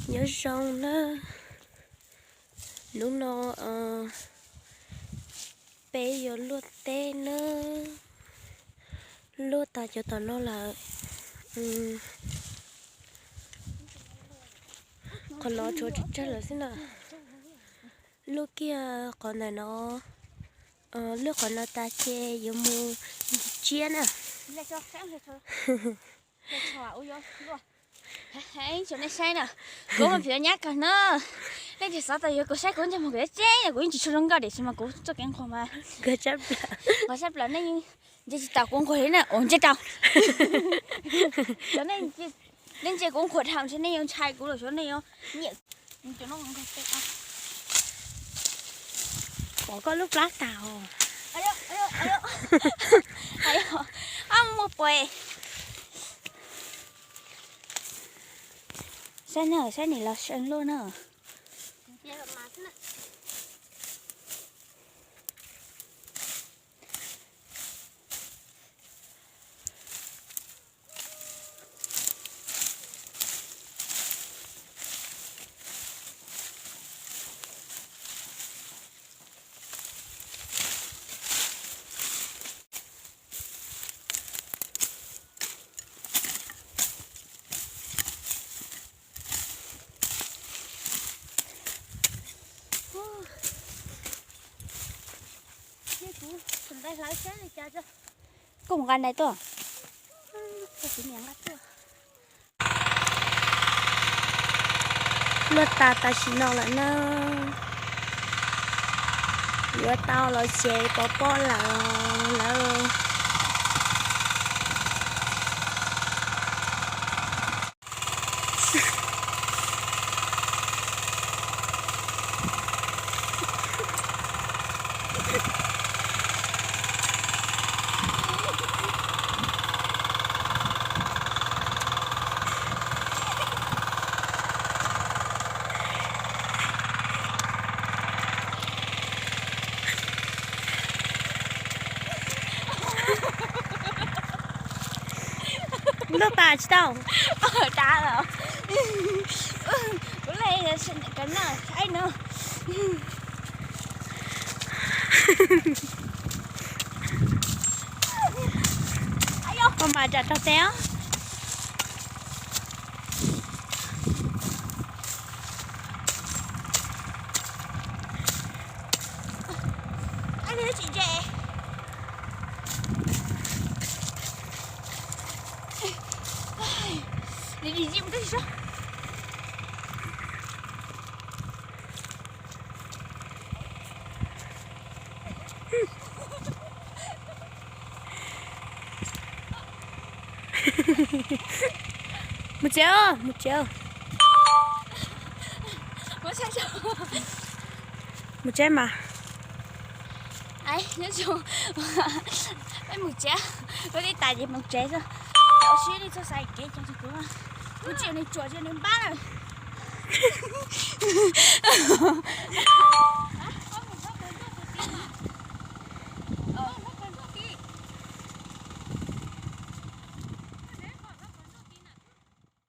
Nyob zoo na, hnub no peb yuav luaj teb na, luaj tas cov tom no lawm. Qhov no tshuav tsawg tsawg lawm xwb na. Luaj kiag qhov ntawm no, luaj qhov no tas ces yuav mus ntsis tsiab na. Cov nej saib na, kuv mas phim nyab kawg na. Nej tias xav tas yuav kuv saib kuv ntsej muag kuv yuav tseb, kuv yeej tsis tshua zoo nkauj tiam sis mas kuv txoj kev nquag mas nquag sab plaws, nej yeej ntsia tsis tau kuv nquag li na, ua ntsia rau. Nej ntsia kuv nquag dhau ntshe nej yuav ntshai kuv los xyov nej yuav nyiam. Pom koj lub plab tas os. Ab, muaj pues. Saib na, saib nim los seev luaj na. Koj mus nqa ntais tuaj. Luaj tas tam sim no lawm na. Yuav tau los ces pov pob lawm lawm. Luaj tas tsis tau. Dab los. Kuv le kav noj saib no. Koj mas tsam rau tes os. Mus tsev, mus tsev. Mus tsev mas. Peb mus tsev, peb li tas ces mus tsev xwb. Ua si nej txhob xav kev coj kuv, kuv tsis yog neeg tsuas, tsis yog neeg npab na.